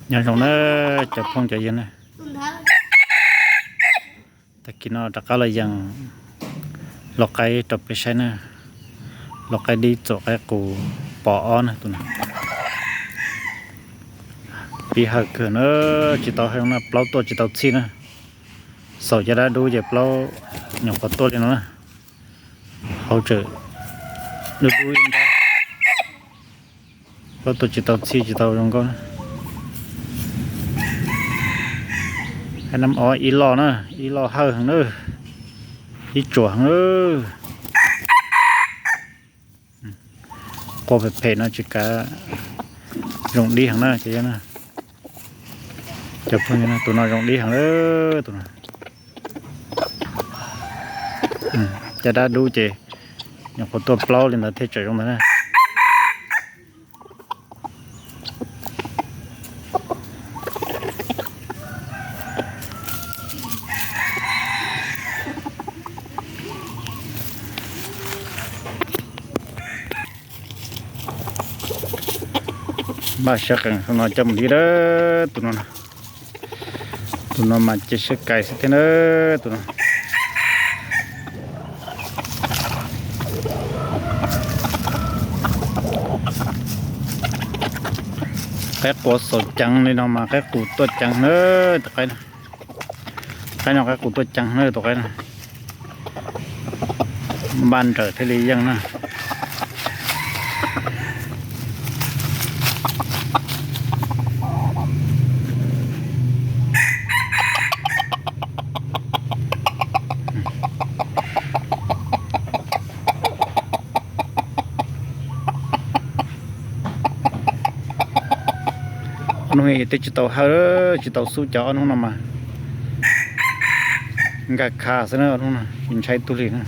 Nyob zoo na cov phooj cov ywg na, tag kis no rov qab los yees lau qaib rau peb saib na. Lau qaib dib txuam qaib qus pov ob na, tus no pib hawm kawg na, tsis tau hawm na, plaub tuaj tsis tau txhij na. Xaum caj dab dub ces plaub nyuam qhuav tuaj li no na, hauv tseem dub dub ib nrab. Plaub tuaj tsis tau txhij tsis tau zoo nkauj. Hab nab ob ib loj na, ib loj hawj heev na, ib tsuam heev na. Qua phem phem no tsis kav, zoo dib heev na cov yog na. Cov phooj ywg, tus no zoo dib heev, tus no caj dab dub ces nyuam qhuav tuaj plaub li ntawd thiaj tseem zoo ntawd na. Npaj siab qees no coj mus dib lawm tus no. Tus no mas cia siab kais xwb thiab na, tus no. Qaib qua xaum ceev li no mas qaib qus tuaj ceev na, tus qaib no. Qaib no qaib qus tuaj ceev na, tus qaib no. Npaj nrawm thiaj li yeej na. Ob hnub twb tsis tau hawj, tsis tau xub cov ob hnub no mas nkag kha xwb na, ob hnub no tsis ntshai tug li na.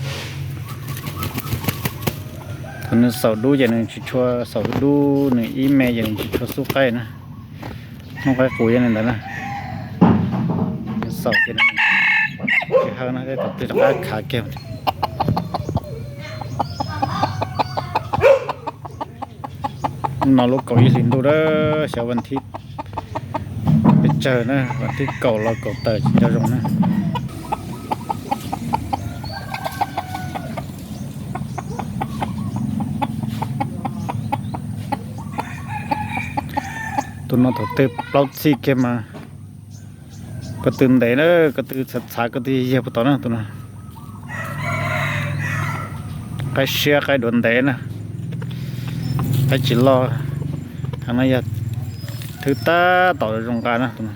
Thaum nws xaum dub ces nws tsis tshua xaum dub, nws ib me ces nws tsis tshua xub qaib na. Hnub qaib qus yog li ntawd na, nws xaum ces nws tsis hawj na, thaum twg rov qab khav kiag. Hnub no lub kaum ib hlis ntuj na, xyov vas thib pes tsawg na, vas thib kaum los kaum tawm tsis nco zoo na. Tus no thaum twg plaub txhij kiag mas ko tw ntev na, ko tw txhav txhav, ko tw yag puas tau na tus no. Qaib siab qaib duav ntev na, qaib tsis loj heev na, yog thwb tab tom zoo nqa na tus no.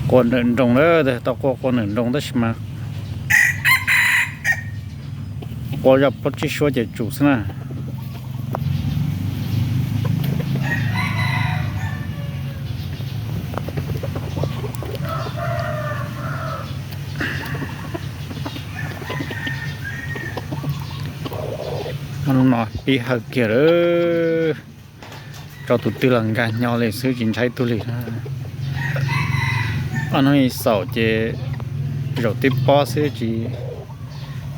Qua nrawm nroos lawm, tau qua qua nrawm nroos tab sis mas qua zoj plaub tsib suab ces tsum xwb na. Hnub no pib hawj kiag lawm, rau tus twg los nkag hnyo li xwb tsis ntshai tug li. Ob hnub xaum ces zaum tib pob xwb,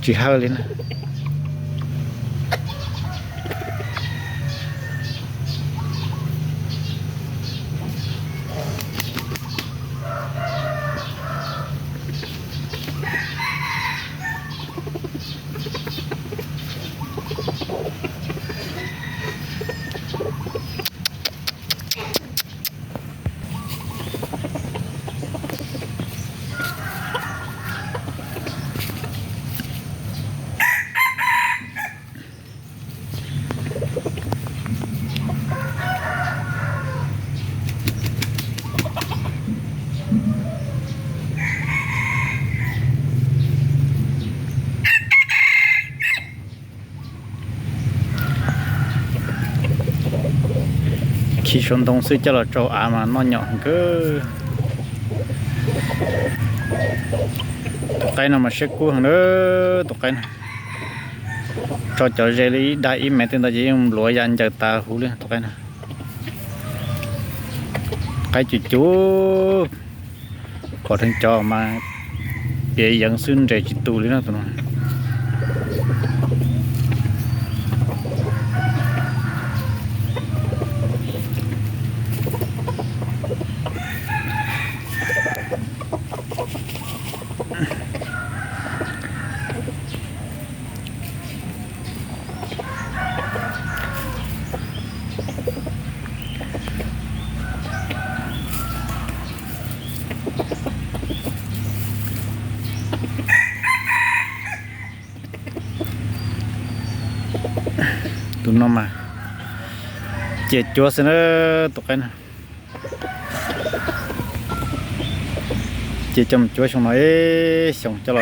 tsis hawj li na. Khi suav ntoo xwb coj los tsau av mas noj nyom heev kawg. Tus Qaib no mas siab kub heev na, tus qaib no. Tso cov ze li ib dag ib mev tej ntawd ces yeej npluav ya ncaws tas huv li tus qaib no. Qaib cum cum, pom dheev cov mas piav yeev xwb nres tsis tu li no tus no. Tus no mas cia cuab xwb na, tus qaib no. Cia coj mus cuab xyoo no, xyoo coj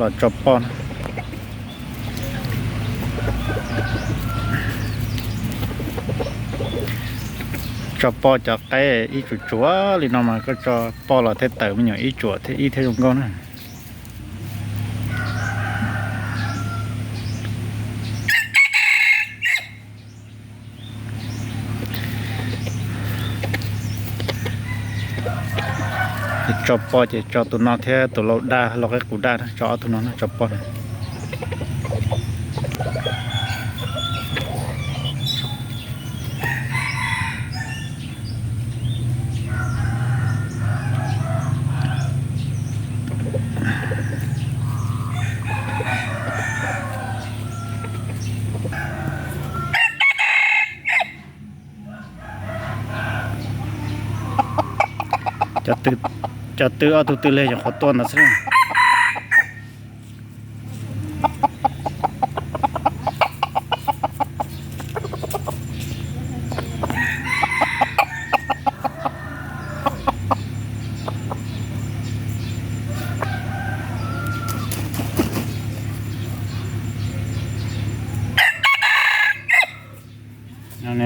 los tso poj na. Tso poj cov qaib ib tsuam tsuam li no mas koj tso poj los thiaj tawm me nyuam ib tsuam thiab ib thiab zoo nkauj na. Tso poj ces tso tus no thiab tus lau daj lau qaib qus daj, tso ob tug no tso poj na. Cov twg ob tug twg leg yog qhov tuaj ntawd xwb.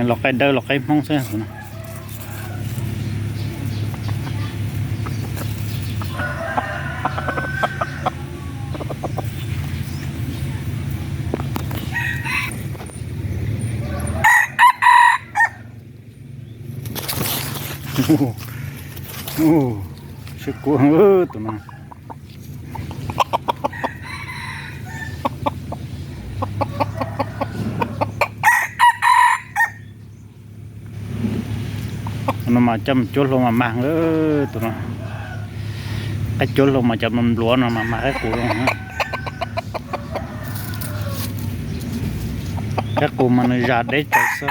Los qaib dawb los qaib hmoob xwb. Siab kub tus no. No mas coj mus cuab hlua mas mag, tus no. Qaib cuab hlua mas cov npluav no mas mag qaib qus zoo. Qaib qus mas nws zam deb tsawv xwb.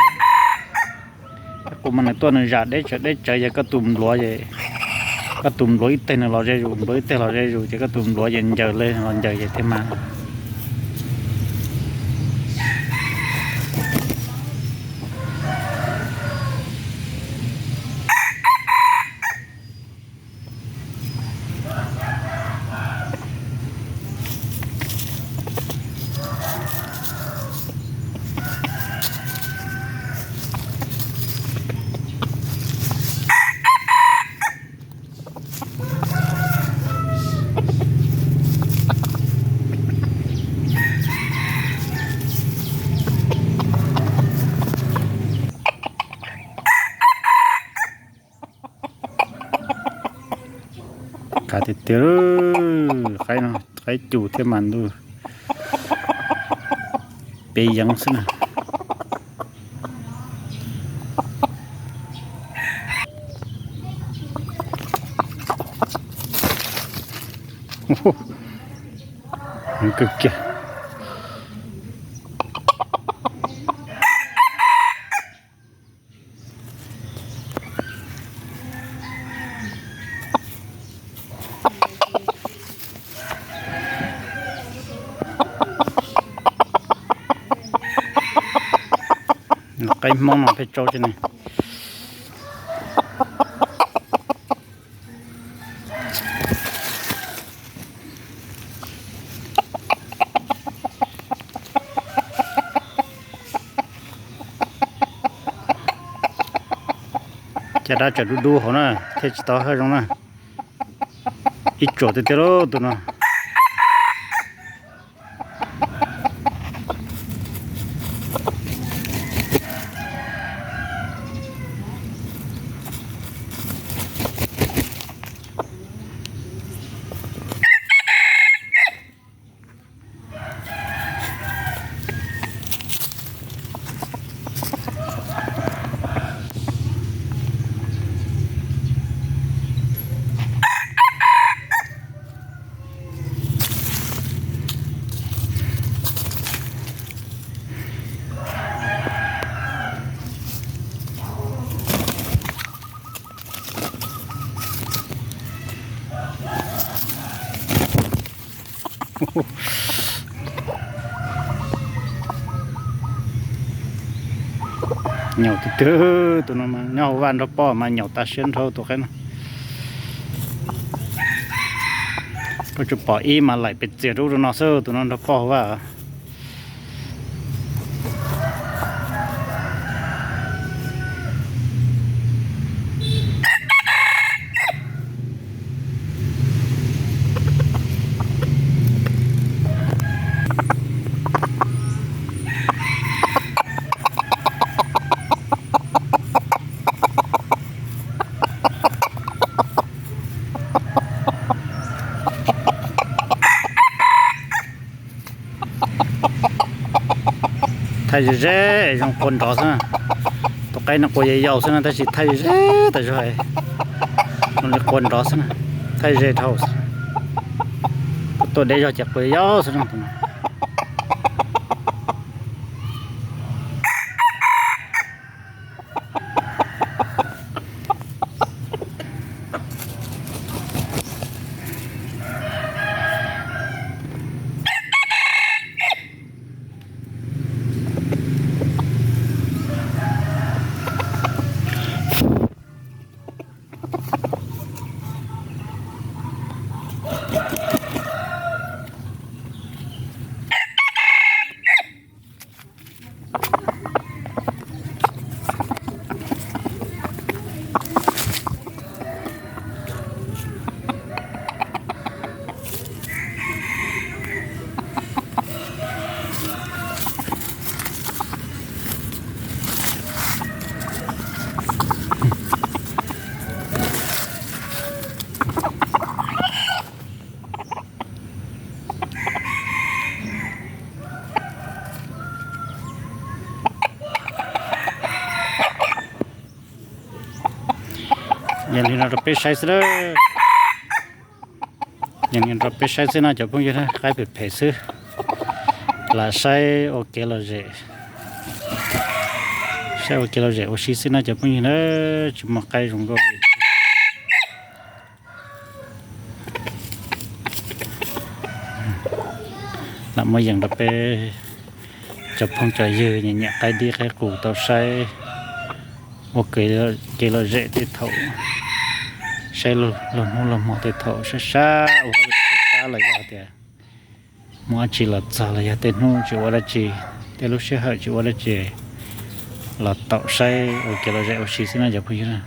Qaib qus mas nws tuaj nws zam deb tsawv deb tsawv, yog koj tus npluav, koj tus npluav ib teg nws los ze zus, npluav ib teg los ze zus, ces koj tus npluav ces ncaws li los ncaws ces thiaj mag. Qab tiag tiag, qaib no qaib cum thiab mas ntuj, peb yeev xwb na. Kawg kiag. Qaib hmoob no peb tsaub tsi ne. Caj dab tseem dub dub hauv na, thiaj tsis tau hawj zoo na. Ib tsuam tiag tiag lauj tus no. Nyaum tiag tiag, tus no mas nyob hauv vaj nrog poj mas nyaum tas siab nrho tus qaib no. Koj tsuas pom ib mas laim pes txias rau ub rau no xwb, tus no nrog poj hauv vaj. Thaij ze ze, zoo qua nrov xwb. Tus qaib no qua yau yau xwb na, tab sis thaij ze tas zog, zoo li qua nrov xwb na, thaij ze dhau xwb. Tuaj deb zog ces qua yau xwb na tus no. Yog li no rau peb saib xwb na. Yog li no rau peb saib xwb na cov phooj ywg na, qaib phem phem xwb. Lam saib ua kev lom zem, saib ua kev lom zem ua si xwb na cov phooj ywg na, tsis muaj qaib zoo nkauj li. Lam muab yees rau peb cov phooj cov ywg nyiam nyiam qaib dib qaib qus tau saib ua kev lom zem tej thaum, saib luag hnub luag hmo tej thaum sab sab ua hauj lwm sab sab los yog tias mus dab tsi los txog los yog tej hnub tsis ua dab tsi, tej lub sij hawm tsis ua dab tsi los tau saib ua kev lom zem ua si xwb na cov phooj ywg na.